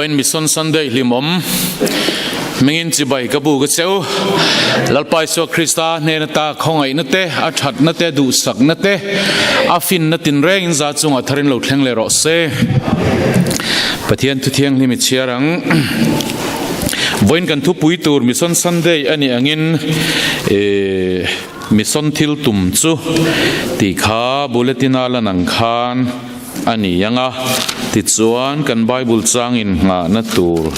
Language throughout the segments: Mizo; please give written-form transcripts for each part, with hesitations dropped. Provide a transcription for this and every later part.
In Mission Sunday hlimawm hmingin chibai ka bu ka cheu. Lalpa Isua Krista hnen ata khawngaihna te, a thatna te, duhsakna te, a finna tinrengin za chungah tharin lo thleng leh rawh se. Pathian thu thianghlim i chhiar ang. Vawiin kan thupui tur Mission Sunday a nih angin Mission thil tum chu tih kha bulletin a lan ang khan a ni ang a, tichuan kan Bible chang inngahna tur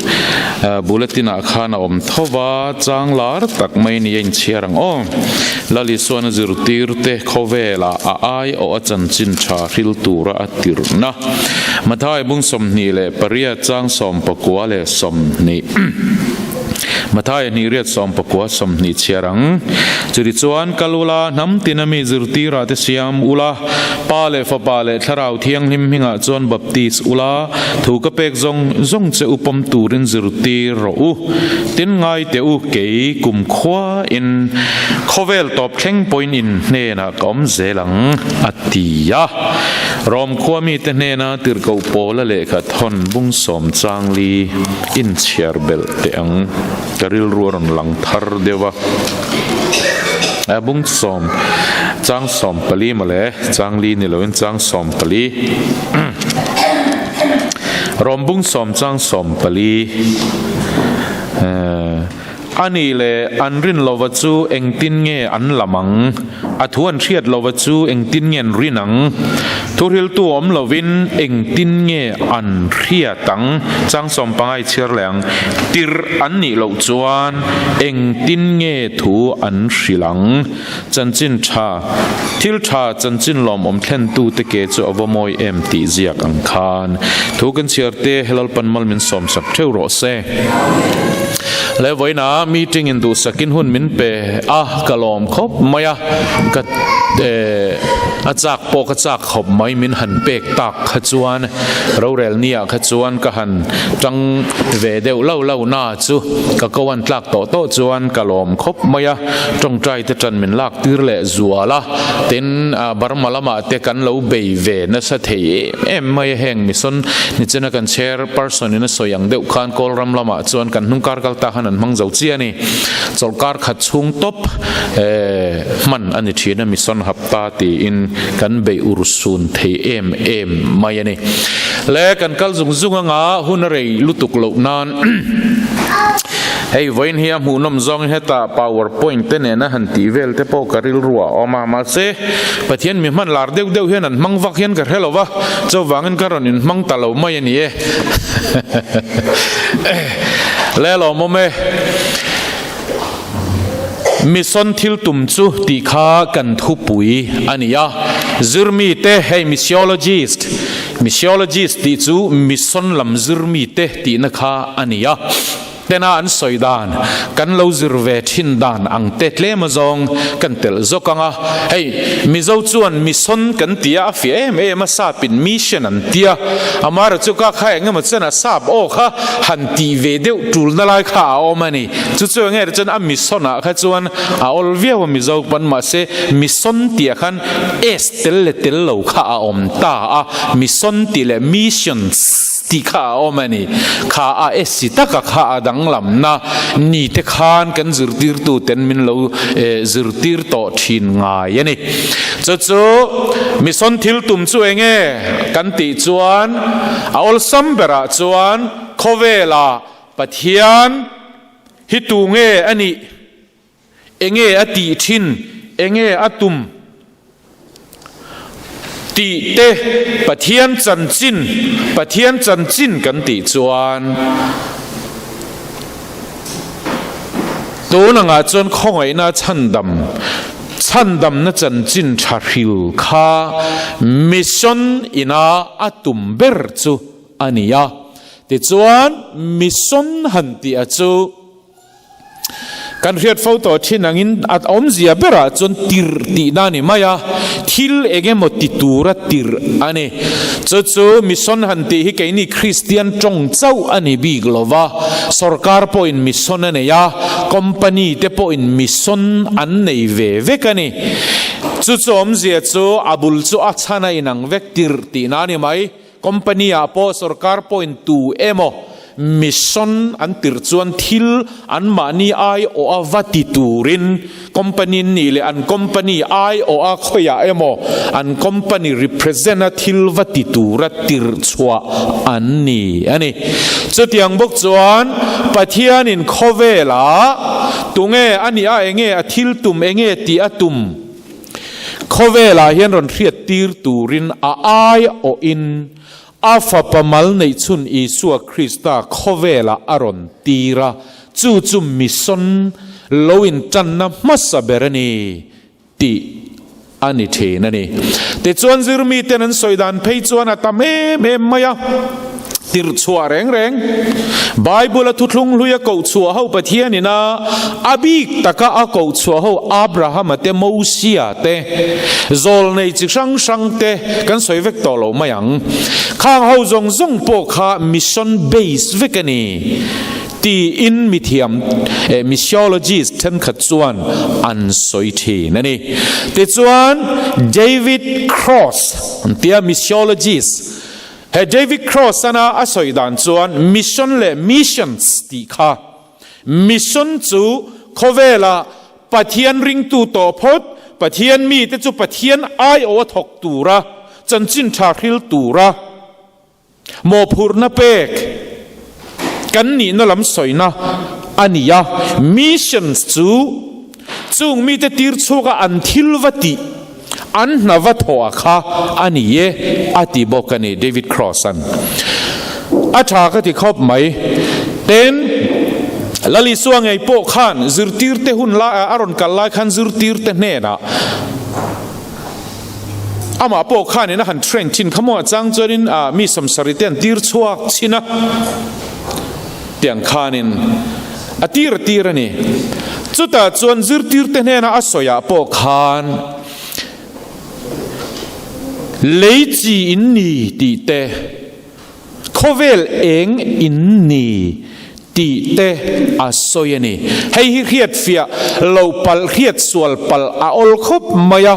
bulletin ah khan a awm tho va, chang lar tak mai ni a inchhiar ang aw. Lal Isuan a zirtir te khawvelah a ai awh a chanchin tha hril tura a tirhna. Mathai bung 28 chang 19. Mathai hnih riat 19 20 chhiar ang. Chutichuan kal ula, hnam tina mi zirtirah te siam ula, Pa leh Fapa leh Thlarau Thianghlim hmingah chuan baptis ula, thu ka pek zawng zawng che u pawm turin zirtir rawh u. Tin ngai teh u, kei kum khuain khawvel tawp thleng pawhin in hnenah ka awm zel ang, a ti a. Rom khua mite hnena tirhkoh Paula lehkha thawn bung sawm changli inchhiar belh teh ang, ka rilru a rawn lang thar deuh a. A bung sawm chang 14 mawle, chang li ni loin chang 14. Rawm bung sawm chang 14. A nih leh an rin lova chu engtin nge an lam ang? A thu an hriat lova chu engtin nge an rin ang? Thuhriltu awm lovin engtin nge an hriat ang? Chang 15 i chhiar leh ang. Tirh an nih loh chuan engtin nge thu an hrilh ang? Chanchin tha, Thil tha chanchin lawmawm thlentute ke chu a va mawi em tih ziak ang khan thu kan chhiar te Lalpan mal min sawmsak theuh rawh se. Le vawiinah meeting in duhsakin hun min pe a, ka lawm khawp mai a, ka a chak pawh ka chak khawp mai min han pek tak kha chuan rorel nia kha chuan ka han tang ve deuh lo lo na chu ka ko an tlak tawh tawh chuan ka lawm khawp mai a, tawngtai te tan min lak tir leh zual a, tin Burma lamah te kan lo bei ve nasa thei em em mai a, heng mission nichina kan chair person in a sawi ang deuh khan Kawlram lamah chuan kan hnung kar kal ta khan an hmang zo chiah a ni, chawlhkar khat chhung tawp hman a ni thin a mission hapta tiin kan bei ur sun thei em em mai a ni. Le kan kal zung zung anga hun a rei lutuk loh nan hei vawiin hi a hmuhnawm zawngin hetah power point te nena han tih vel te pawh ka rilru a awm a mahse Pathian mi hman lar deuh deuh hian an hmang vak hian ka hre lo va chuvangin ka rawn inhmang ta lo mai a ni e. Le lawmawm e. Mission thil tum chu tih kha kan thupui a ni a, zirmite hei missiologist, missiologist tih chu mission lam zirmite tihna kha a ni a. Tena an sawi dan, kan lo zir ve thin dan ang te tlem azawng kan telh zawk ang a. Hei, Mizo chuan mission kan ti a, a fiah em em a, sapin mission an ti a. Amara chu ka kha eng emaw chen a sap aw kha han tih ve deuh tulna lai kha a awm a ni. Chu chu enge chuan a mission ah kha chuan a awl viau a Mizo pawn mahse mission tih ah khan s tel leh tel lo kha a awm ta a, mission tih leh missions tih kha a awm a ni. Kha a s taka kha a danglamna ni te khan kan zirtirtu ten min lo zirtir tawh thin ngai a ni. Chu chu mission thil tum chu enge kan tih chuan a awlsam berah chuan khawvela Pathian hi tu nge a nih? Enge a tih thin? Enge a tum? Tih te Pathian chanchin, Pathian chanchin kan tih chuan tun angah chuan khawngaihna chhandam, chhandamna chanchin tha hril kha mission ina a tum ber chu a ni a. Tichuan mission han tih a chu. Kan hriat fo tawh thin angin a awmzia berah chuan tirh tihna a ni mai a, thil eng emaw ti tura tirh a ni. Chu chu mission han tih hi keini Kristian tawng chauh a ni bik lo va, sorkar pawhin mission a nei a, company te pawhin mission an nei ve vek a ni. Chu chu awmzia chu a bul chu a chhan a inang vek tirh tihna a ni mai. Company ah pawh sorkar pawhin tu emaw. Mission an tirh chuan thil anmahni aiawha va ti turin company an nih leh an company aiawha khawiah emaw an company represent a thil va ti tura tirh chhuah an ni a ni. Chutiang bawk chuan Pathianin khawvelah tunge a nih a enge a thil tum enge tih a tum khawvelah hian rawn hriat tir turin a aiawhin A Fapa mal neihchhun Isua Krista khawvelah a rawn tir a, chu chu mission lo intanna hmasa ber a ni tih a ni thin a ni. Tichuan zirmiten an sawi dan phei chuan a tam em em mai a, tirhchhuah reng reng Bible a thuthlung hlui a kohchhuah ho Pathianin a a bik taka a kohchhuah ho Abrahama te Mosia te Zawlnei chi hrang hrang te kan sawi vek tawh lo mai ang. Khang ho zawng zawng pawh kha mission base vek a ni tiin mithiam missiologist thenkhat chuan an sawi thin a ni. Tichuan David Cross an tia missiologist he David Cross ana a sawi dan chuan mission leh missions tih kha Mission chu khawvela Pathian ringtu tawh phawt, Pathian mite chu Pathian aiawha thawk tura, chanchin tha hril tura mawhphurhna pek kan nihna lam sawina a ni a. Missions chu chung mite tir chhuaka an thil va tih, an hna va thawh a kha a ni e a ti bawk a ni David Cross-a'n. A tha ka ti khawp mai. Tin, Lal Isua ngei pawh khan zirtirte hun lai a rawn kal lai khan zirtirte hnenah amah pawh khanin a han train thin kha maw a chang chuanin mi sawmsarite an tir chhuak chin a tiang khanin a tir a tir a ni. Chutah chuan zirtirte hnena a sawiah pawh khan lei chi in ni tih te, khawvel eng in ni tih te a sawi a ni. Hei hi hriatfiah lo palh, hriat sual palh a awl khawp mai a.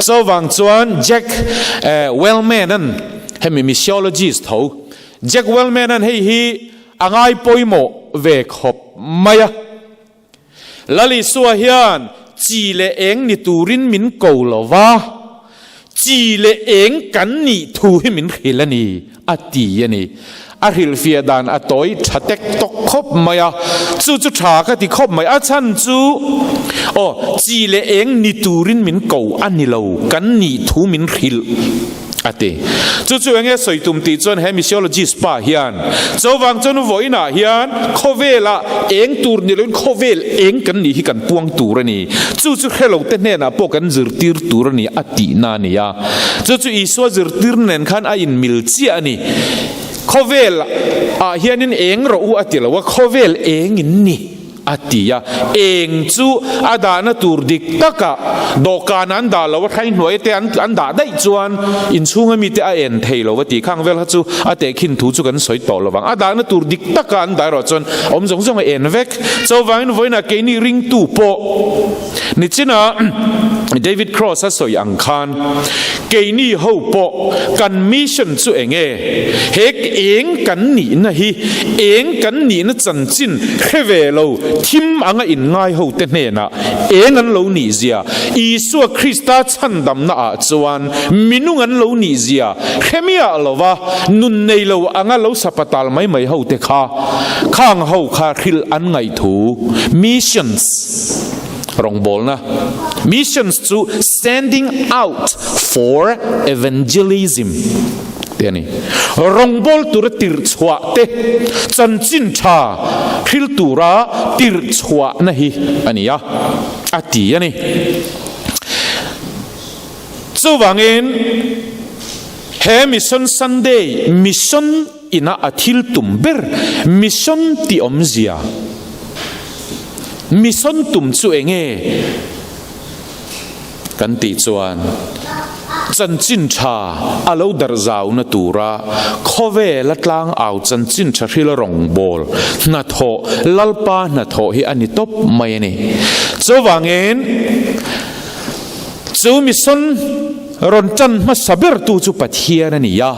Chuvang chuan Jack Wellman-a'n, hemi missiologist tho, Jack Wellman-a'n hei hi A ngai pawimawh ve khawp mai a. Lal Isua hian chi leh eng ni turin min ko lo va, chi leh eng kan nih thu hi min hrilh a ni, a ti a ni. A hrilhfiah dan a tawi tha tek tawk khawp mai a, chu chu tha ka ti khawp mai. A chhan chu, aw, chi leh eng ni turin min ko a ni lo, kan nih thu min hrilh. A ti. Chu chu enge sawi tum tih chuan he missiologist pa hian chuvang chuan vawiinah hian khawvelah eng tur ni loin khawvel eng kan nih hi kan puang tur a ni. Chu chu hrelo te hnenah pawh kan zirtir tur a ni a tihna a ni a. Chu chu Isua zirtir nen khan a inmil chiah a ni. Khawvel ah hianin eng rawh u a ti lo a, khawvel eng in ni. A ti a, eng chu a dahna tur dik takah dawhkan an dah lo a, hrai hnuai te an dah daih chuan inchhunga mite a en thei lo a ti. Khang vel kha chu a tehkhin thu chu kan sawi tawh lo vang. A dahna tur dik takah an dah erawh chuan awm zawng zawng a en vek. Chuvangin vawiinah keini ringtu pawh nichina David Cross a sawi ang khan keini ho pawh kan mission chu eng nge? He eng kan nihna hi eng kan nihna chanchin hre ve lo thim anga inngai ho te hnenah eng an lo nih zia, Isua Krista chhandamna ah chuan minung an lo nih zia hre miah lova nun nei lo anga lo sapatal mai mai ho te kha khang ho kha hrilh an ngaihthu missions rawngbawlna missions chu sending out for evangelism te a ni. Rawngbâwl tura tirh chhuah te, chanchin ṭha hril tura tirh chhuahna hi a ni a, a ti a ni. Chuvangin, he Mission Sunday, Mission ina a thil tum ber, Mission tih awmzia, Mission tum chu eng nge? Kan tih chuan chanchin tha a lo darh zauna tura khawvela tlangau chanchin tha hrila rawngbâwl hnathawh, Lalpa hnathawh hi a ni tawp mai a ni. Chuvangin chu mission. rawn ṭan hmasa bertu chu Pathian a ni a.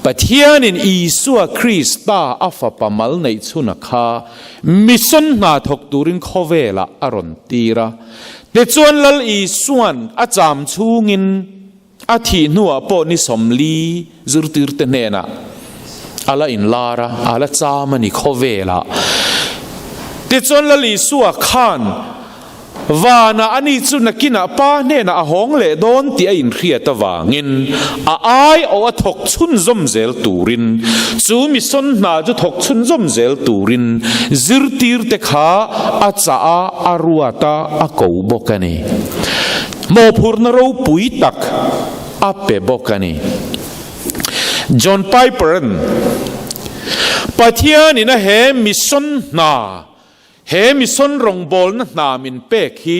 Pathianin Isua Krista a Fapa mal neih chhuna kha mission hna thawk turin khawvelah a rawn tir a. Tichuan Lal Isua'n a cham chhungin a thih hnuah pawh ni 40 zirtirte hnenah a la inlar a, a la cham a ni khawvelah. Tichuan Lal Isua khan Vanah ani chu nakinah Pa hnenah a hawng leh dawn tih a inhriat avangin a aiawh a thawk chhunzawm zel turin, chu mission hna chu thawk chhunzawm zel turin zirtirte kha a chah a, a ruat a, a ko bawk a ni. Mawhphurhna ropui tak a pe bawk a ni. John Piper-a'n Pathianin a he mission hna He mission rawngbawlna hna min pek hi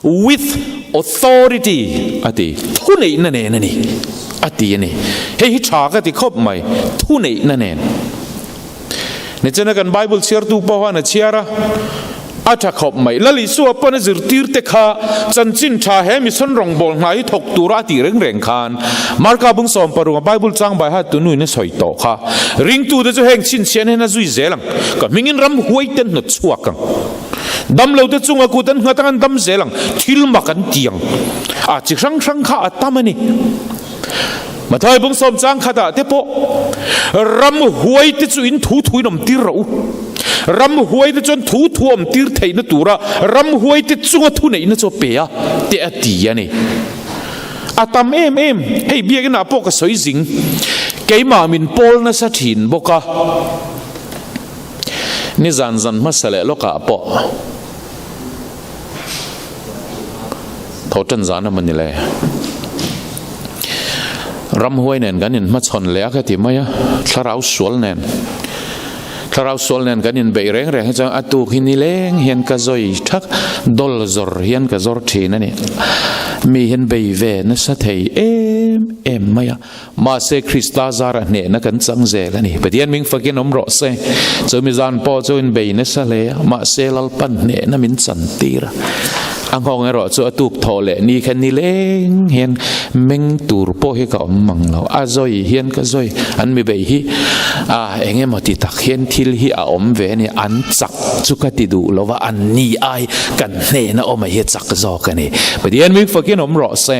with authority a ti, thuneihna nen a ni a ti a ni. Hei hi tha ka ti khawp mai, thuneihna nen. Nichina kan Bible chhiartu pawh khan a chhiar a, a tha khawp mai. Lal Isua pawn a zirtirte kha chanchin tha he mission rawngbawlhna hi thawk tura a tih reng reng khan Marka bung 16 a Bible chang bai hat tunuin a sawi tawh kha. Ringtute chu heng chhinchhiahna hian a zui zel ang. Ka hmingin ram huai ten hnawt chhuak ang. Dam lo te chunga kut an nghat ang an dam zel ang. Thil mak an ti ang. A chi hrang hrang kha a tam a ni. Matthai bung sawm chang khatah te pawh ram huai te chu in thu thu in awm tir rawh u. Ram huai te chuan thu thu awm tir theihna tura ram huai te chunga thuneihna chu a pe a te a ti a ni. A tam em em, hei biakinah pawh ka sawi zing, keimah min pawl nasa thin bawk a, nizan zan hmasa leh lawkah pawh tho tan zan a mawni le. Ramhuai nen kan inhmachhawn leh a ka ti mai a, thlarau sual nen. Thlarau sual nen kan inbeih reng reng hi chuan a tuk hi nileng hian ka zawi thak, dawl zawr hian ka zawr thin a ni. Mi hian bei ve nasa thei em em mai a, mahse Krista zara hnehna kan chang zel a ni. Pathian ming fakin awm rawh se. Chumi zan pawh chu inbei nasa hle a, mahse Lalpan hnehna min chan tir a. A nghawng erawh chu a tuk thawh leh ni kha nileng hian meng tur pawh hi ka awm mang lo. A zawi hian ka zawi, an mi beih hi a eng emaw ti tak hian thil hi a awm ve a ni. An chak chu ka ti duh lo va, an ni ai kan hnehna awm a hi a chak zawk a ni. Pathian ming fakin awm rawh se.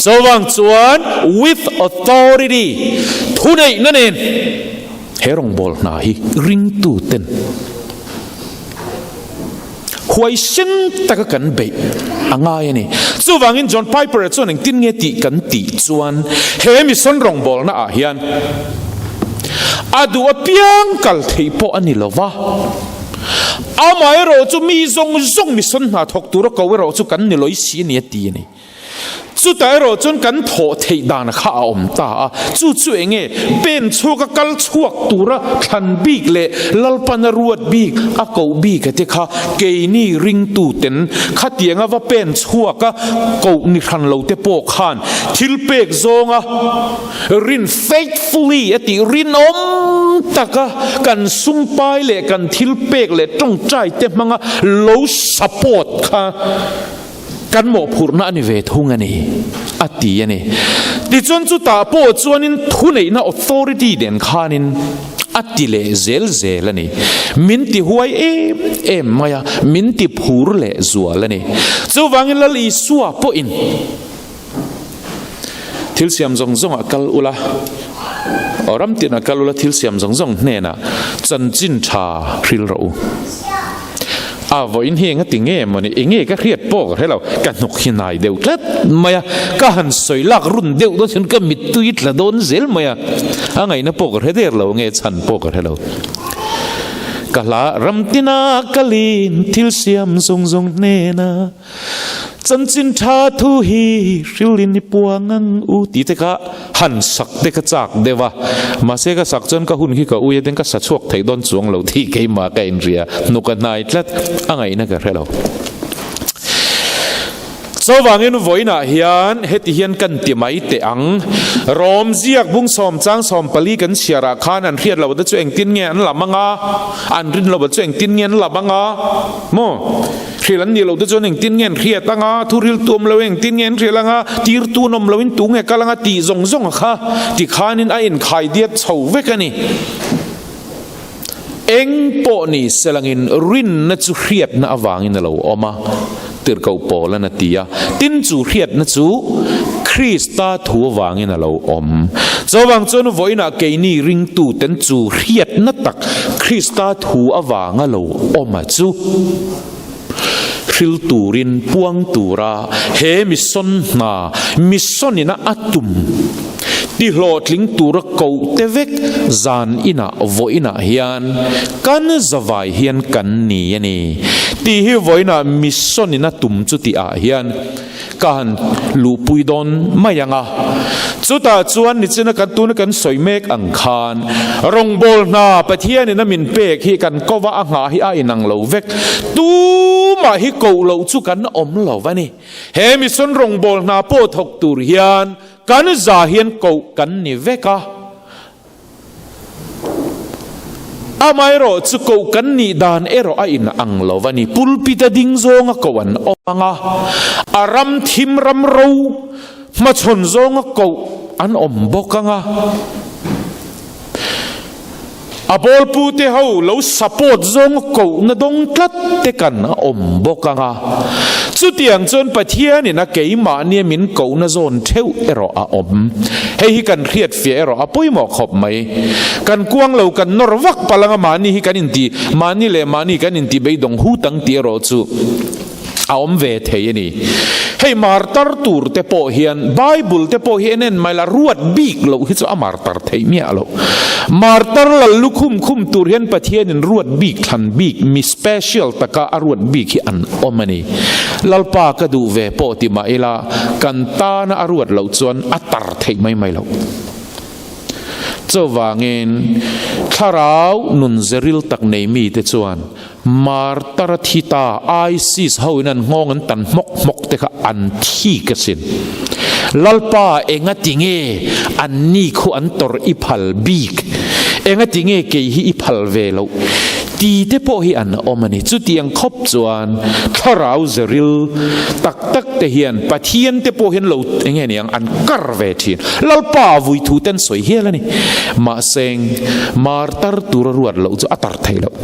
Chuvang chuan with authority, thuneihna nen he rawngbâwl hna hi ringtuten, Huaisen taka kan beih a ngai a ni. Chuvangin John Piper-a chuan engtin nge tih kan tih chuan he mission rawngbawlna ah hian a duh apiang kal theih pawh a ni lo va. Amaherawh chu mi zawng zawng mission hna thawk tura ko erawh chu kan ni lawih si a ni a ti a ni. Chutah erawh chuan kan thawh theih dan kha a awm ta a, chu chu eng nge pen chhuak a kal chhuak tura thlan bik leh Lalpan a ruat bik a koh bik a te kha keini ringtuten khatianga va pen chhuak a koh ni hran lo te pawh khan thil pek zawnga rin faithfully a tih rinawm taka kan sumpai leh kan thil pek leh tawngtai te hmanga lo support kha Kan mawhphurhna a ni ve thung a ni, a ti a ni. Tichuan chutah pawh chuanin thuneihna authority nen khanin a ti leh zel zel a ni. Min ti huai em em mai a, min ti phur leh zual a ni. Chuvangin Lal Isua pawhin thil siam zawng zawngah kal ula, aw ram tinah kal ula thil siam zawng zawng hnenah chanchin tha hril rawh u. A vawiin hi enga ti nge maw ni, enge ka hriat pawh ka hre lo, ka hnuk hi nai deuh tlat mai a, ka han sawi lak run deuh dawn chuan ka mittui tla dawn zel mai a, a ngaihna pawh ka hre der lo nge chhan pawh ka hre lo. Ka hla ramtina kalin thil siam zawng zawng hnena Chanchin tha thu hi hrilin i puang ang u tih te kha han sak te ka chak deuh a, mahse ka sak chuan ka hun khi ka ui a tin ka sa chhuak theih dawn chuang lo tih keimah ka inria hnuk a hnai tlat a ngaihna ka hre lo. Chuvangin vawiinah hian heti hian kan ti mai teh ang. Rom ziak bung sawmchang 14 kan chhiarah khan an hriat lohte chu engtin nge an lam anga, an rin lohte chu engtin nge an lam anga maw? Hrilh an nih lohte chuan engtin nge an hriat anga, thuril tu awm lo engtin nge an hrilh anga, tirtu an awm loin tu nge kal anga tih zawng zawng kha tikhanin a inkhaidiat chho vek a ni. Eng pawh ni selangin rinna chu hriatna avangin a lo awm a, Tirhkoh Paula'n a ti a. Tin, chu hriatna chu Krista thu avangin a lo awm. Chuvang chuan vawiinah keini ringtuten chu hriatna tak Krista thu avanga lo awm a chu hril turin puang tura he mission hna mission ina a tum tihlawhtling tura koh te vek zan inah vawiinah hian kan zavai hian kan ni a ni tih hi vawiinah mission ina tum chu tih ah hian ka han luhpui dawn mai ang a. Chutah chuan nichina kan tuna kan sawi mek ang khan rawngbâwl hna Pathianin a min pek hi kan kova a nghah hi a inang lo vek. Tumah hi koh loh chu kan awm lo a ni. He mission rawngbâwl hna pawh thawk tur hian kan za hian koh kan ni vek a. Amaherawh chu koh kan nih dan erawh a in ang lo a ni. Pulpit a ding zawnga koh an awm ang a, a ram thim ram ro hmachhawn zawnga koh an awm bawk ang a. A bawlpute ho lo support zawnga kohna dawng tlat te kan awm bawk ang a. Chutiang chuan Pathianin a keimahnia min kohna zawn theuh erawh a awm. Hei hi kan hriat fiah erawh a pawimawh khawp mai. Kan kuang lo kan nawr vak palh anga mahni hi kan inti, mahni leh mahni kan inti beidawng hut ang tih erawh chu a awm ve thei a ni. Hei martar tur te pawh hian Bible te pawh hi en en mai la ruat bik loh hi chu a martar theih miah loh. Martar lal lukhum khum tur hian Pathianin ruat bik thlan bik mi special taka a ruat bik hi an awm a ni. Lalpa ka duh ve pawh ti mah ila kan tana a ruat loh chuan a tar theih mai mai loh. Chuvangin thlarau nun zeril tak nei mite chuan martar a thi ta ISIS ho in an nghawng an tan hmawk hmawk te kha an thik asin. Lalpa enga tinge an ni khu an tawrh i phal bik? Enga tinge kei hi i phal ve loh? Ti te pawh hi an awm a ni. Chutiang khawp chuan thlarau zeril tak tak te hian Pathian te pawh hian lo enge niang an kar ve thin. Lalpa vui thu ten sawi hial a ni. Mahse martar tura ruat loh chu a tar thei loh.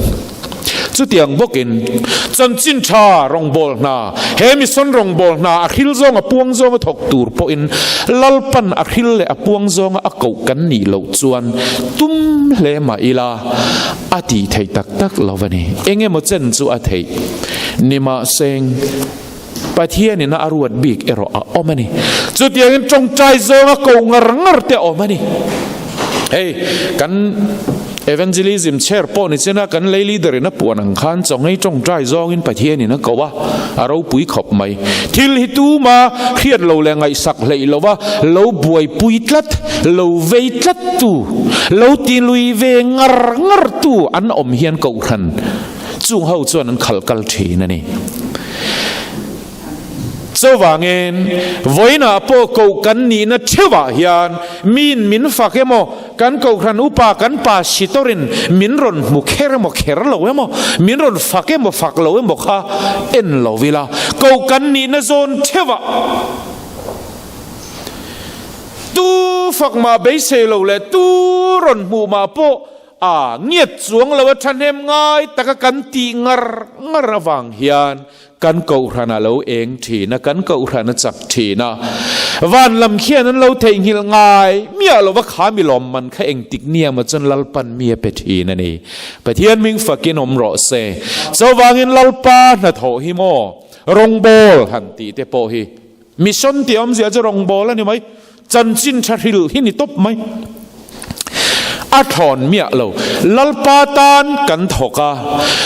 Chutiang bawkin chanchin tha rawngbâwl hna, he mission rawngbâwl hna a hril zawnga puang zawnga thawk tur pawhin Lalpan a hril leh a puang zawnga a koh kan nih loh chuan tum hle mah ila a tih theih tak tak lo a ni. Eng emaw chen chu a theih. Nimahseng, Pathianin a ruat bik erawh a awm a ni. Chutiangin tawngtai zawnga koh ngar ngar te a awm a ni. Hei, kan evangelism chair pawh ni chena kan lei leader in a puan ang khan chawngei tawngtai zawngin Pathianin a ko a, a ropui khawp mai. Thil hi tuma hriat lo leh ngaihsak hleih lova lo buaipui tlat, lo vei tlat tu, lo ti lui ve ngar ngar tu an awm hian kohhran Chung ho chuan an khalh kal thin a ni. Chuvangin, vawiinah pawh koh kan nihna theuhah hian miin min fak emaw, kan kohhran upa kan pa sitawrin min rawn hmu kher emaw kher lo emaw, min rawn fak emaw fak lo emaw kha en lo ila, koh kan nihna zawn theuhah tu fak mah beisei lo leh tu rawn hmuh mah pawh A ngiat chuang lo a thahnem ngai taka kan tih ngar ngar avang hian kan kohhran a lo eng thin a, kan kohhran a chak thin a. Van lam khian an lo theihnghilh ngai miah lo va, kha mi lawmman kha engtik nia maw chuan Lalpan mi a pe thin a ni. Pathian hming fakin awm rawh se. Chuvangin Lalpa hnathawh hi maw rawngbawl han tih te pawh hi Mission tih awmzia chu rawngbâwl a ni mai, chanchin tha hril hi ni tawp mai. A thlawn miah lo. Lalpa tan kan thawk a,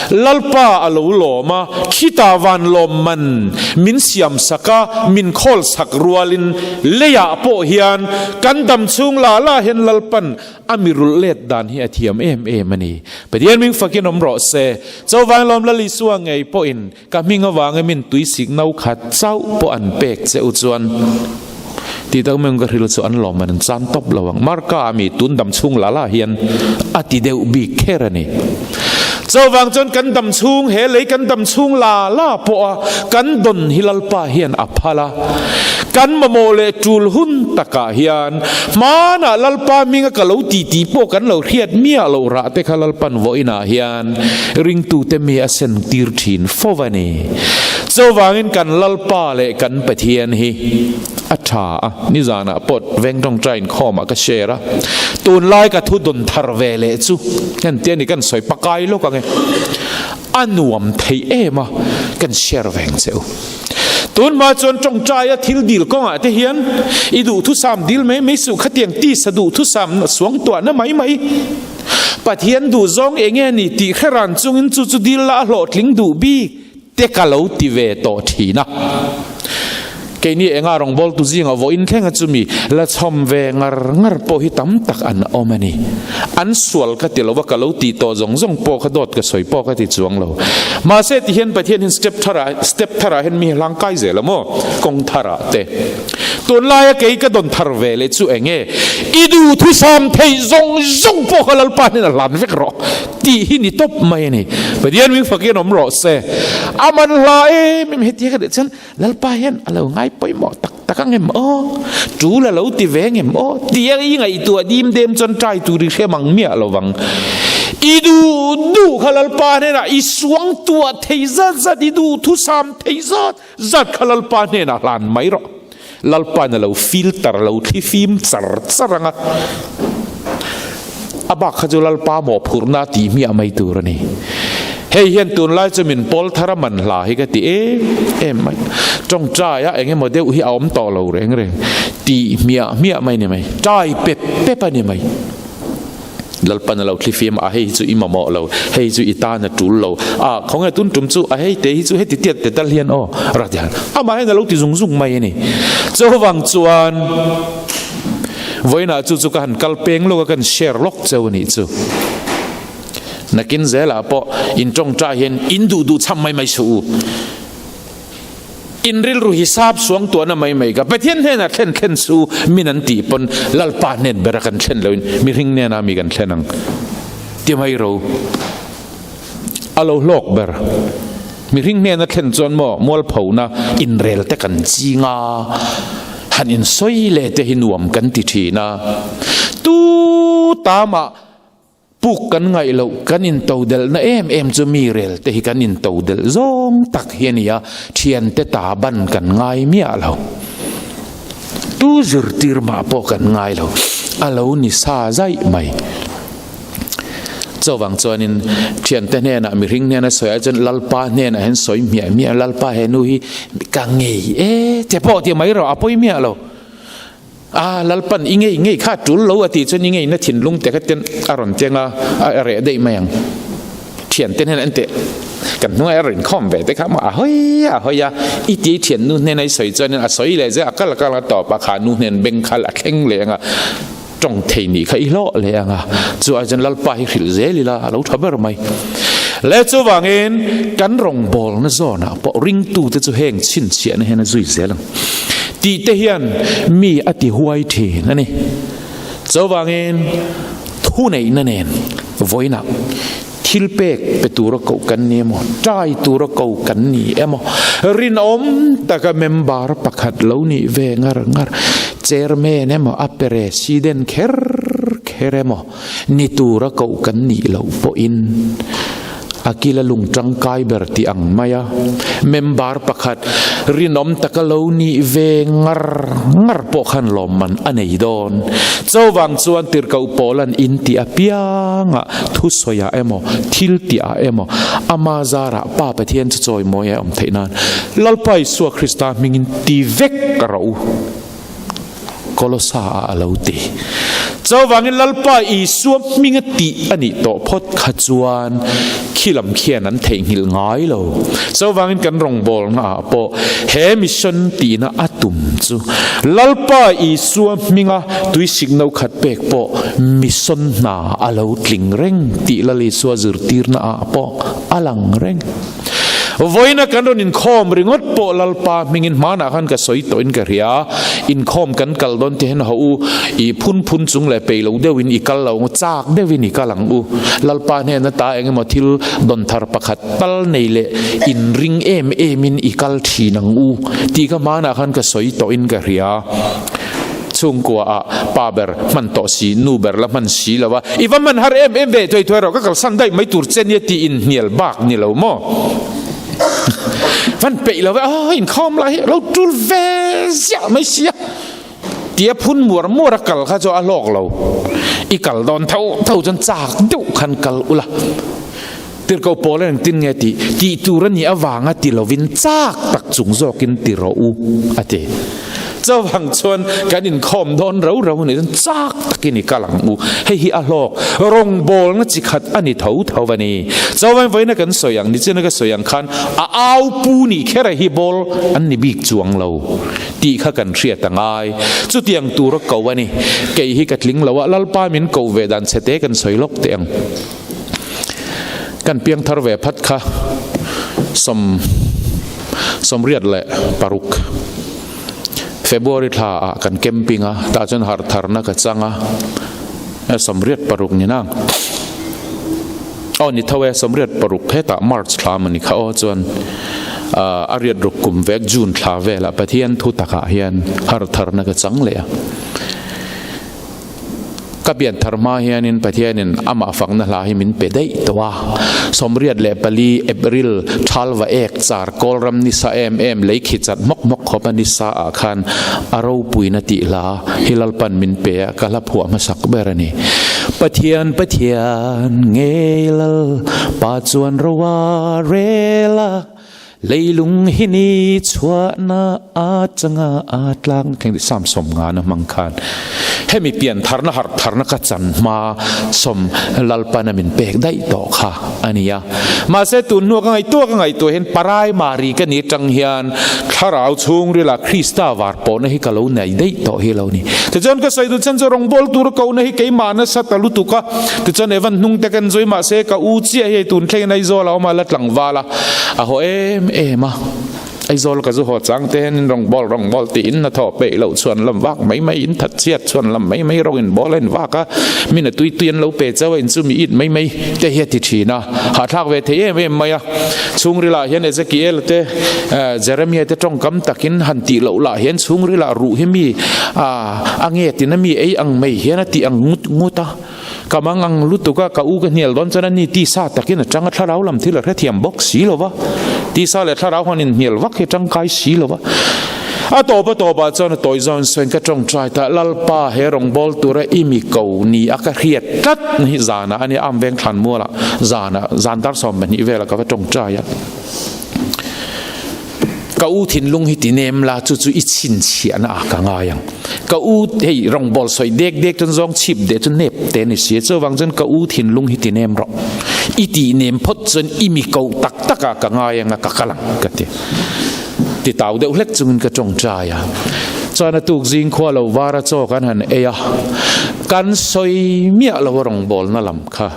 Lalpa a lo lawm a, khitah van lawm man min siam sak a, min khawl sak rualin leiah pawh hian kan dam chhung la la hian Lalpan a mi rulh let dan hi a thiam em em a ni. Pathian ming fakin awm rawh se. Chauvain lawm Lal Isua ngei pawhin Ka hming avanga min tuisik no khat chauh pawh an pek che u chuan tih tak meuh ka hril chu an lawm an chan tawp lo ang. Marka a mi tun dam chhung la la hian a ti deuh bik kher a ni. Chuvang chuan kan dam chhung he lei kan dam chhung la la pawh a kan dawn hi Lalpa hian a phal a. Kan mamawh leh tul hun takah hian hmanah Lalpa hminga ka lo ti tih pawh kan lo hriat miah loh rah te kha Lalpan vawiinah hian Ringtute mi a sen tir thin fo a ni. Chuvangin kan Lalpa leh kan Pathian hi a tha a, nizanah pawh veng tawngtai inkhawmah ka share a, tunlai ka thu dawn thar ve leh chu heng te a ni kan sawi pakai lawk ang e, a nuam thei em a, kan share veng che u. Tunhma chuan tawngtaia thil dil kawngah te hian i duhthusam dil mai mai suh khatiang tisa duhthusam suangtuahna mai mai. Pathian duhzawng eng nge ni tih hre ran chungin chu chu dil la a hlawhtling duh bik te ka lo ti ve tawh thin a. Keini enga rawngbawltu zingah vawiin thlenga chumi la chhawm ve ngar ngar pawh hi tam tak an awm a ni. An sual ka ti lo va, ka lo tih tawh zawng zawng pawh kha dawt ka sawi pawh ka ti chuang lo. Mahse tihian Pathian hian step tharah step tharah hian mi hlang kai zel a maw? Kawng tharah te. Tunlaia kei ka dawn thar ve leh chu eng nge? I duhthusam theih zawng zawng pawh kha Lalpa hnen a hlan vek rawh tih hi ni tawp mai a ni. Pathian min fakin awm rawh se. A man hla em em hetia ka tih chuan Lalpa hian a lo ngai pawimawh tak tak ang em aw? Tul a lo ti ve ang em aw? Tia i ngaihtuah dim dem chuan try tur i hre mang miah lo vang. I duh duh kha Lalpa hnenah i suangtuah thei zat zat, i duhthusam thei zat Zat kha Lalpa hnenah hlan mai rawh. Lalpa'n a lo filter, a lo thli fim char char ang a. A bak kha chu Lalpa mawhphurhna a tih hmiah mai tur a ni. Hei hian tunlai chu min pawl thar a man hla hi ka ti em em mai. Tawngtaia eng emaw deuh hi a awm tawh lo reng reng. Tih hmiah hmiah mai a ni mai. Tai pep pep a ni mai. Lalpan a lo thli fim a, hei hi chu i mamawh lo, hei chu i tan a tul lo, a khawnge tun tum chu a hei te hi chu heti tiat te tal hian aw ra ti han amah hian a lo ti zung zung mai a ni. Chuvang chuan vawiinah chu chu ka han kal peng lawk a, kan share lawk cheu a nih chu. Nakin zelah pawh in tawngtai hian in duh duh chham mai mai suh u. In rilru hisap suang tuahna mai mai ka Pathian hnenah thlen thlen su min an tih pawn Lalpa hnen bera kan thlen loin mihring hnenah mi kan thlen ang ti mai ro a lo hlawk ber. Mihring hnena thlen chuan maw mualphona inrel te kan ching a, han insawi leh te hi nuam kan ti thin a, tu tamah Puk kan ngaih loh, kan intodelhna em em chu mi rel te hi kan intodelh zawng tak hi a ni a, thiante ta ban kan ngai miah lo. Tu zirtir mah pawh kan ngai lo, a lo ni sa zaih mai. Chuvang chuanin thiante hnenah mihring hnena sawi ai chuan Lalpa hnenah hian sawi hmiah hmiah, Lalpa he nu hi ka ngei e che pawh ti mai rawh, a pawi miah lo. A, Lalpan i ngei ngei kha tul lo a tih chuan i ngeina thinlung te kha ten a rawn teng a, a reh daih mai ang. Thian te hnenah en teh, kan hnungah a rawn inkhawm ve te kha maw a hawi a hawi a, i ti thian nu hnena i sawi chuanin a sawi leh zel a, kal a kal a tawp a, kha nu hnen beng khal a thleng leh ang a, tawng thei nih kha i hlawh leh ang a, chu ai chuan Lalpa hi hrilh zel ila a lo tha ber mai. Le chuvangin kan rawngbawlna zawnah pawh ringtute chu heng chhinchhiahna hian a zui zel ang. Tih te hian mi a ti huai thin a ni. Chuvangin thuneihna nen vawiinah thil pek pe tura koh kan ni emaw, tai tura ko kan ni emaw, rinawm taka member pakhat lo nih ve ngar ngar, chairman emaw, a president kher kher emaw ni tura koh kan nih loh pawhin, A kila lung tangkai ber tih ang mai a, member pakhat rinawm taka lo nih ve ngar ngar pawh khan lawmman a nei dawn. Chuvang chuan tirhkoh Paula'n in tih apiangah thusawiah emaw, thil tihah emaw, ama zarah Pa Pathian chu chawimawi a awm theih nan Lalpa Isua Krista hmingin ti vek rawh u. Kolosa ah a lo ti. Chuvangin Lalpa Isua hminga tih a nih tawh phawt kha chuan khi lam khian an theihnghilh ngai lo. Chuvangin kan rawngbawlna ah pawh he mission tihna a tum chu Lalpa Isua hminga tuisik no khat pek pawh mission hna a lo tling reng tih Lal Isua zirtirna ah pawh a lang reng. Vawiina kan rawn inkhawm ringawt pawh Lalpa hmingin hmanah khan ka sawi tawhin ka hria. Inkhawm kan kal dawn ti hian haw u, i phun phun chung leh peih lo deuhin i kal lo ang u, chak deuhin i kal ang u. Lalpa hnena ta eng emaw thil dawn thar pakhat tal nei leh inring em emin i kal thin ang u tih kha hmanah khan ka sawi tawhin ka hria. Chhungkua ah pa ber hman tawh si, nu ber la hman si lo a, i va hman har em em ve thuai thuai rawh, ka kalsan daih mai tur che nia tih inhnial bak ni lo maw? Van peih lo ve, aw inkhawm lai hi lo tul ve ziah mai sia tia phun muar muar a kal kha chu a hlawk lo, i kal dawn tho tho chuan chak deuh khan kal ula. Tirhkoh pawl a engtin nge tih? Tih tur a nih avanga ti lovin chak tak chung zawkin ti rawh u, a ti. Chuvang chuan kan inkhawm dawn rau rau a nih chuan chak takin i kal ang u. Hei hi a hlawk rawngbawlna chi khat a ni tho tho a ni. Chuvang vawiina kan sawi ang, nichina ka sawi ang khan a au pu nih kher a hi bawl an ni bik chuang lo tih kha kan hriat a ngai. Chutiang tura ko a ni. Kei hi ka tling lo a, Lalpa min ko ve dan chhete kan sawi lawk teh ang. Kan piangthar ve phat kha sawm sawmriat leh paruk February thla ah kan camping a tah chuan harh tharna ka chang a sawmriat paruk ni nang aw ni tho e sawmriat paruk hetah March thla maw ni kha aw chuan a riat ruk kum vek June thla velah Pathian thu takah hian harh tharna ka chang leh a. Ka pian thar hma hianin Pathianin amah fakna hla hi min pe daih tawh a. 84 April Thalva ek char Kawlram nisa em em lei khi chat hmawk hmawk khawp a nisa ah khan a ropuina tih hla hi Lalpan min pe a, ka hla phuah hmasak ber a ni. Pathian Pathian ngei Lal Pa chuan ro a rel a. Leilung hi ni chhuahna a changa a tlang thleng tih Psalm 90 na hmang khan hemi pian tharna harh tharna ka chan hma sawm Lalpana min pek daih tawh kha a ni a. Mahse tun hnua ka ngaihtuah ka ngaihtuah hian parai mari ka ni atang hian thlarau chhungrila Krista var pawhna hi ka lo nei daih tawh hi lo ni. Tichuan ka sawi duh chhan chu rawngbawl tur kohna hi keimah nasa ta lutuk a, tichuan Evan hnung te kan zui mahse ka u chiah hi hei tun thlengin Aizawl a awm a la tlangval a. A haw em em a, Aizawl ka zu haw chang te hian in rawn bawl rawn bawl tiin a thaw peih loh chhuan lam vak mai mai in that chhiat chhuan lam mai mai rawng in bawl a in vak a, min a tui tui an lo pe chauh a in chu mi it mai mai te hi a ti thin a, hahthlak ve thei em em mai a. Chhungril ah hian Ezekiel te Jeremiah te tawngkam takin han tih loh lah hian chhungril ah ruh hi mi a nge tin a mi ei ang mai hian a tih ang ngut ngut a. Ka mang ang lutuk a, ka u ka hnial dawn chuan ani tisa takin a tang a, thlarau lam thil a hrethiam bawk si lo va, tisa leh thlarau han inhnial vak hi tangkai si lo va. A tawp a tawpah chuan a tawi zawn sawiin ka tawngtai ta, Lalpa he rawngbâwl tura i mi ko ni a ka hriat tlat na hi zanah a nia, am veng thlan mualah zanah zan dar 12 velah ka va tawngtai a. Ka u thinlung hi ti nem la, chu chu i chhinchhiahna ah ka ngai ang. Ka u hei rawngbâwl sawi dek dek chuan zawng chhip deh chu nep te a ni si a, chuvang chuan ka u thinlung hi ti nem rawh. I tih nem phawt chuan i mi koh tak tak ah ka ngai ang a, ka kal ang ka ti. Ti tau deuh hlek chungin ka tawngtai a. Chuan a tuk zing khua lo var a chaw kan han ei a, kan sawi miah lo a rawngbâwlna lam kha.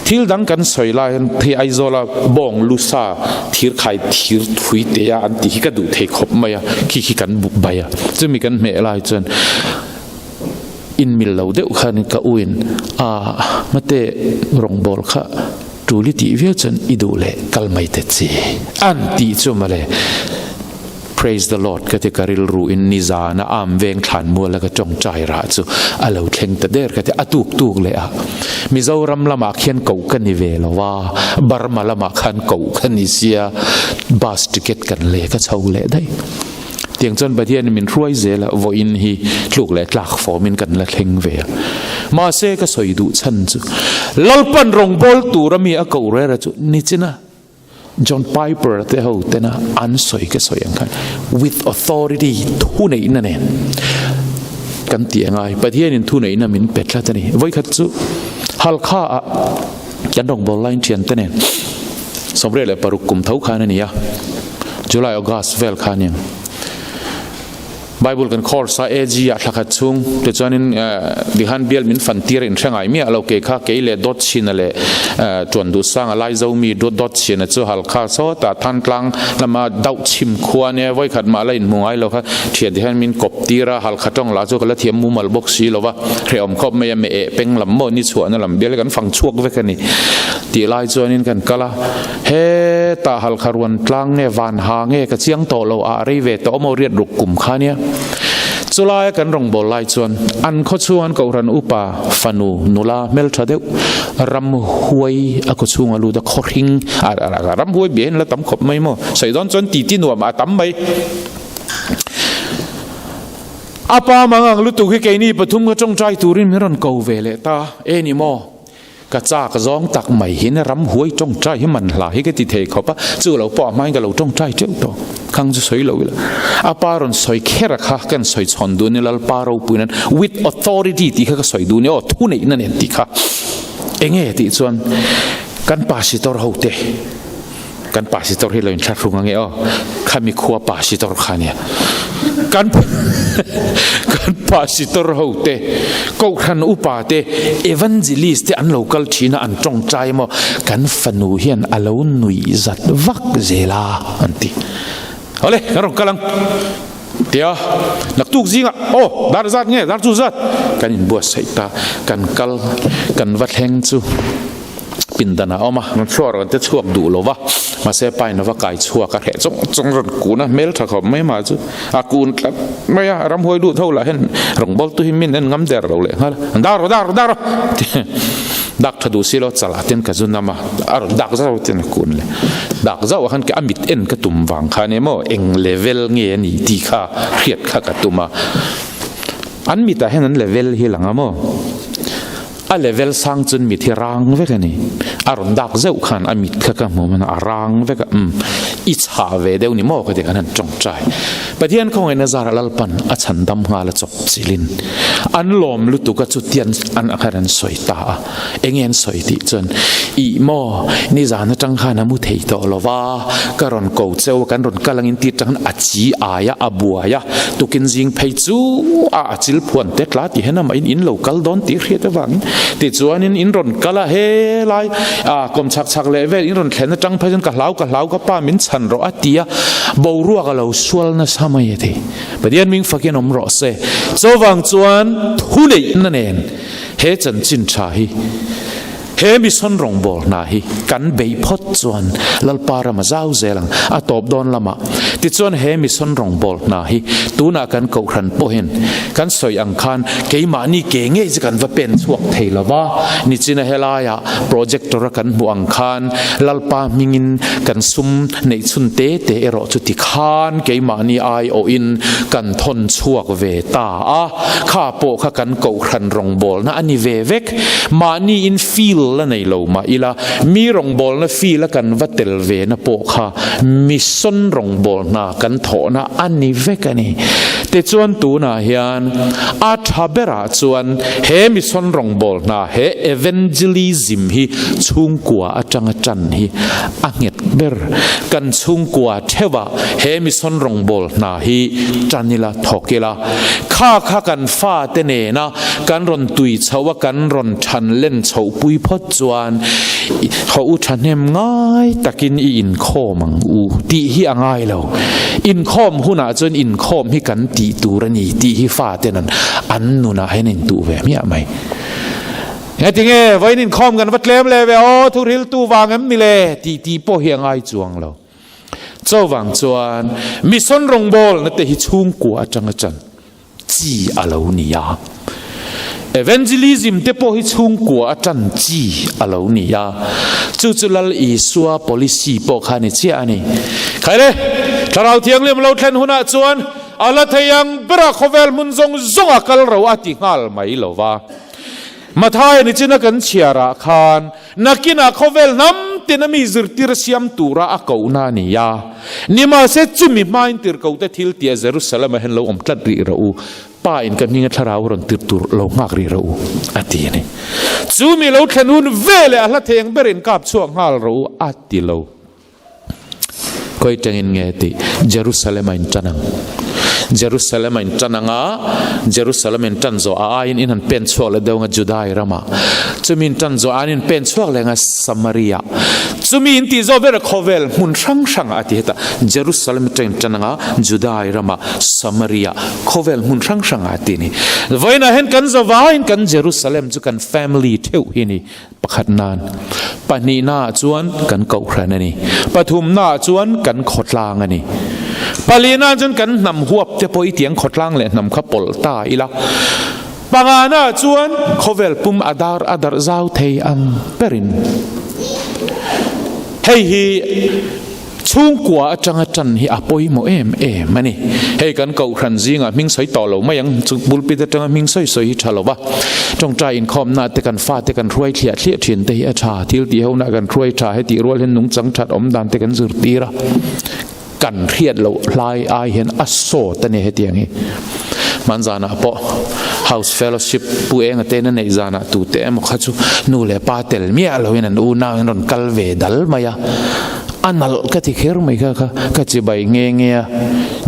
Thil dang kan sawi lai hian hei Aizawla bawng lusa thir khai thir thui te a an tih hi ka duh thei khawp mai a, khi khi kan buk bai a. Chumi kan hmeh lai chuan inmil lo deuh khan ka u in a mate rawngbâwl kha tul i tih viau chuan i duh leh kal mai ta che an tih chu mawle. Praise the Lord ka ti ka rilru in nizan a am veng thlan mual a ka tawngtai rah chu a lo thleng ta der ka ti a tuk tuk leh a Mizoram lamah khian koh ka ni ve lo a Burma lamah khan koh ka ni sia bus ticket kan leh ka chho leh daih tiang chuan Pathian in min hruai zel a vawiin hi tluk leh tlak fawm in kan la thleng ve a mahse ka sawi duh chhan chu Lalpan rawngbawl tur a mi a koh rera chu nichina John Piper te ho tena an sawi ka sawi ang khan with authority thu neihna nen. kan tih a ngai. Pathianin thuneihna min pe tlat a ni. Vawikhat chu Halkha ah kan rawngbâwl laiin ṭhiante nen 96 kum tho khan a ni a, July, August vel kha a ni ang. Bible kan course a AG ah thla khat chhung tichuanin Dihan bial min fan tir a inhre ngai miah lo kei kha kei leh dawt chhina leh tuan duh sang a Laizo mi dawt chhina chu Halkha sawtah Thantlang lama dauh chhim khua ania vawi khat mah la inhmu ngai lo kha thian ti hian min kawp tir a Halkha tawng lah chu ka la thiam mumal bawk si lo va hrehawm khawp mai a meh eh peng lam maw ni chhuahna lam bial hi kan fang chhuak vek a ni tih lai chuanin kan kal a. Hetah Halkha ruan tlang nge van ha nge ka chiang tawh lo ah rei ve tawh maw riat ruk kum kha nia. Chulaia kan rawngbâwl lai chuan an khawchhung an kohhran upa fanu nula hmeltha deuh ramhuai a khawchhung a lut a khawhring a ramhuai bia hian la tam khawp mai maw sawi dawn chuan titi nuam a tam mai. A pa mangang lutuk hi keini pathum kha tawngtai turin min rawn ko ve leh ta e ni maw? Ka chak zawng tak mai hian ramhuai tawngtai hi man hla hi ka ti thei khawp a, chu lo pawh a hmain ka lo tawngtai teuh tawh. Khang chu sawi lo ila. A pa rawn sawi kher a kha kan sawi chhawn duh ni Lalpa ropui nan with authority tih kha ka sawi duh ni aw thu neihna nen tih kha enge tih chuan kan pasitor ho te Kan pasitor hi lo in thlahrung ange aw. Khami khua pasitor kha nia. Kan kan pasitor ho te, kohhran upa te, evangelist te an lo kal thin a, an tawngtai maw, kan fanu hian a lo nuih zat vak zel a, an ti. Awle, kan rawn kal ang. Tia, naktuk zingah, aw, dar zat nge, dar chu zat. Kan inbuatsaih ta, kan kal, kan va thleng chu. Pindan a awm a, rawn chhuak rawn te chhuak duh lo va, mahse pain a va kai chhuak a, hreh chung chung rawn kun a, hmel tha khawp mai mah chu a kun tlat mai a, ramhuai lut ho lah hian rawngbawltu hi min en ngam der lo leh nghal a, dar rawh dar rawh dar rawh ti dak tha duh si lo chalah ten ka zu nam a, a rawn dak zauh ten a kun leh dak zauh ah khan a mit en ka tum vang khan emaw eng level nge a ni tih kha hriat kha ka tum a, an mitah hian an level hi lang a maw. A level sang chuan mit hi rang vek a ni. A rawn dak zeuh khan a mit kha ka hmu hman a, a rang vek a, umm, i chhah ve deuh ni maw ka ti khan han tawngtai. Pathian khawngaihna zarah Lalpan a chhan dam nghal a chawp chilhin an lawm lutuk a chutian an khan an sawi ta a. Enge an sawi tih chuan, Ih maw, nizan atang khan a mu thei tawh lo va, ka rawn ko cheu a, kan rawn kal angin tih atang khan a chi ai a, a buai a, tukin zing phei chu a a chil phuan te tla ti hian amah in in lo kal dawn tih hriat avangin tichuanin in rawn kal a helai a kawm chhak chhak leh vel in rawn thlen atang phei chuan ka hlau ka hlau ka pa min chhan rawh a ti a boruak a lo sual nasa mai a ti Pathian ming fakin awm rawh se chuvang chuan thu neihna nen he chanchin tha hi He mission rawngbâwl hna hi kan beih phawt chuan Lalpa ram a zau zel ang, a tawp dawn lamah. Tichuan he mission rawngbâwl hna hi tunah kan kohhran pawhin kan sawi ang khan keimahni ke ngei chu kan va pen chhuak thei lo va, nichina helaiah projector a kan hmuh ang khan Lalpa hmingin kan sum neih chhun te te erawh chu tikhan keimahni aiawhin kan thawn chhuak ve ta a, kha pawh kha kan kohhran rawngbâwlna a ni ve vek. Mahni in feel la nei lo mah ila, mi rawngbawlna feel a kan va tel ve na pawh kha mission rawngbâwl hna kan thawhna a ni vek a ni. Tichuan tunah hian a tha berah chuan he mission rawngbâwl hna, he evangelism hi chhungkua atanga tan hi a nghet ber. Kan chhungkua theuhah he mission rawngbâwl hna hi tan ila, thawk ila, kha kha kan fate nena Kan rawn tui chho a, kan rawn than len chhoh pui phawt chuan haw u thahnem ngai takin i inkhawm ang u tih hi a ngai lo. Inkhawm hunah chuan inkhawm hi kan tih tur a ni tih hi faten an an nunah hian a intuh ve hmiah mai. Engatinge vawiin inkhawm kan va tlem leh ve aw, thuhriltu vang em ni le tih tih pawh hi a ngai chuang lo. Chuvang chuan mission rawngbawlna te hi chhungkua atanga chan. Chi a lo ni a. Evangelism te pawh hi chhungkua atan chi a lo ni a. Chu chu Lal Isua policy pawh kha ni chiah a ni. Khaile, Thlarau Thianghlim lo thlen hunah chuan a la thei ang bera khawvel hmun zawng zawng a kal ro a ti nghal mai lo va. Mathaia nichina kan chhiarah khan Nakinah khawvel hnam tina mi zirtir siam tura a kohna a ni a. Nimahse, chumi hmain tirhkohte thil tia Jerusalem-ah hian lo awm tlat rih rawh u. Pa in ka hminga thlarau rawn tir tur lo nghak rih rawh u, a ti a ni. Chu mi lo thlen hun veleh a hla theng ber in kap chhuak nghal rawh u, a ti lo. Khawi tangin nge tih? Jerusalem a in tan ang. Jerusalem a in tan ang a, Jerusalem in tan zawh a aiin in han pen chhuak leh deuh ang a Judai ramah. Chumi in tan zawh aiin in pen chhuak leh ang a Samaria. Chumi in tih zawh ber a khawvel hmun hrang hrangah a ti heta. Jerusalem atangin in tan ang a Judai ramah, Samaria, khawvel hmun hrang hrangah a ti a ni. Vawiinah hian kan zavaiin kan Jerusalem chu kan family theuh hi a ni. Pakhat nan, pahnihnaah chuan kan kohhran a ni. Pathumnaah chuan kan khawtlang a ni. Palinaah chuan kan hnam huap te pawh i tiang khawtlang leh hnam kha pawlh ta ila. Panganaah chuan khawvel pum a dar a darh zau thei ang berin. Hei hi. Chhungkua atanga tan hi a pawimawh em em a ni. Hei kan kohhran zingah hming sawi tawh lo mai ang, chu pulpit atanga hming sawi sawi hi tha lo va. Tawngtai inkhawmna te kan fate kan hruai thliah thliah thin te hi a tha, thil tih hona kan hruai tha hetih rual hian nungchang that awm dan te kan zirtir a, kan hriat loh hlai ai hian a sawt a ni hetiang hi. Hmanzanah pawh House Fellowship Pu Enga te na neih zanah tute emaw kha chu nu leh pa tel miah loin an unau in rawn kal ve dal mai a. A nalh ka ti kher mai kha kha ka chibai nge nge a,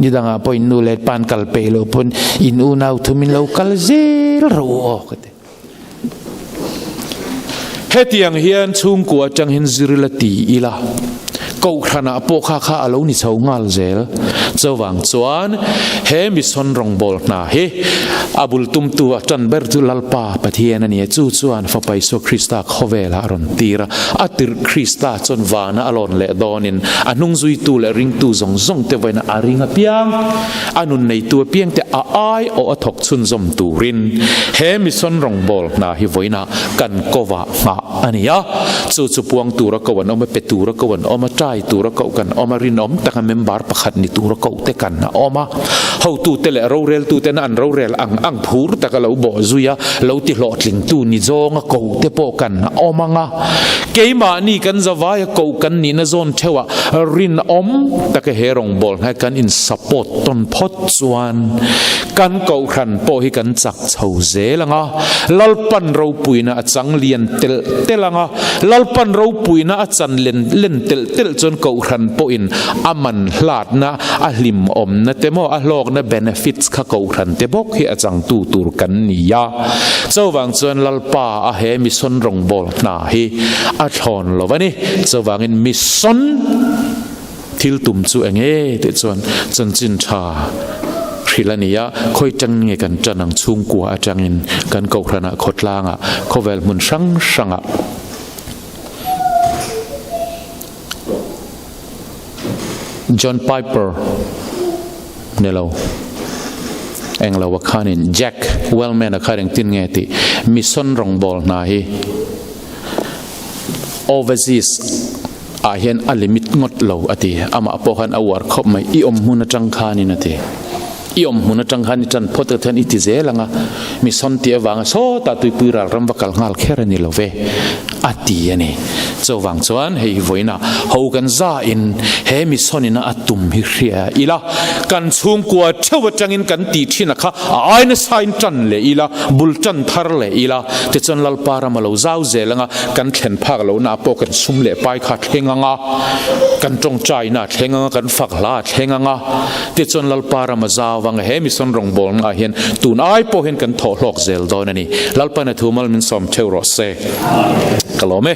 nidangah pawh in nu leh pa an kal peih loh pawn in unau thum in lo kal zel rawh u aw ka ti. Hetiang hian chhungkua atang hian zir ila ti ila, Kohhranah pawh kha kha a lo ni chho nghal zel. Chuvang chuan he mission rawngbâwl hna hi a bul tumtu a ṭan ber chu Lalpa Pathian a ni a, chu chuan Fapa Isua Krista khawvelah a rawn tir a, a tirh Krista chuan vana a lawn leh dawnin a hnung zuitu leh ringtu zawng zawng te vawiin a ring apiang, a nun neitu apiang te a ai awh a thawk chhunzawm turin he mission rawngbâwl hna hi vawiinah kan kovah nghah a ni a, chu chu puang tura ko an awm a, pe tura ko an awm a, tai tura koh kan awm a, rinawm taka member pakhat ni tura koh te kan a awm a, hotute leh roreltuten an rorel ang ang phur taka lo bawh zui a, lo ti hlawhtlingtu ni zawnga koh te pawh kan a awm ang a, keimahni kan zavaia koh kan nihna zawn theuhah rinawm taka he rawngbâwl hnai kan in support tawn phawt chuan kan kohhran pawh hi kan chak chho zel ang a, Lalpan ropuina a chang lian telh telh ang a, Lalpan ropuina a chan len len telh telh chuan Kohhran pawhin a man hlatna, a hlimawmna te maw, a hlawkna benefits kha Kohhran te bawk hi a changtu tur kan ni a. Chuvang chuan Lalpa a he mission rawngbâwl hna hi a thlawn lo a ni. Chuvangin mission Thil tum chu eng nge tih chuan chanchin tha hrilh a ni a, khawi tang nge kan tan ang chhungkua atangin kan kohhranah khawtlangah khawvel hmun hrang hrangah John Piper ni lo englo a khanin Jack Wellman a kha engtin nge tih mission rawngbâwl hna hi overseas ah hian a limit ngawt lo a ti. Amah pawh khan a uar khawp mai, I awm hmun atang khanin a ti. I awm hmun atang khan i tan phawt a hian i ti zel ang a, mi sawn tih avanga sawtah tuipui ral ram va kal nghal kher a ni lo ve a ti a ni. Chuvang chuan hei hi vawiinah ho kan zain he mi sawnina a tum hi hria ila, kan chhungkua theuh atangin kan tih thin a kha a ai nasain tan leh ila, bul tan thar leh ila, tichuan Lalpa ram a lo zau zel ang a, Kan thlen phak lohna pawh kan sum leh pai kha thleng ang a, kan tawngtaina a thleng ang a, kan fak hla a thleng ang a, tichuan Lalpa ram a zau ang a, he mission rawngbawlna ah hian tun ai pawh hian kan thawh hlawk zel dawn a ni. Lalpan a thu mal min sawm theuh rawh se. Ka lawm e.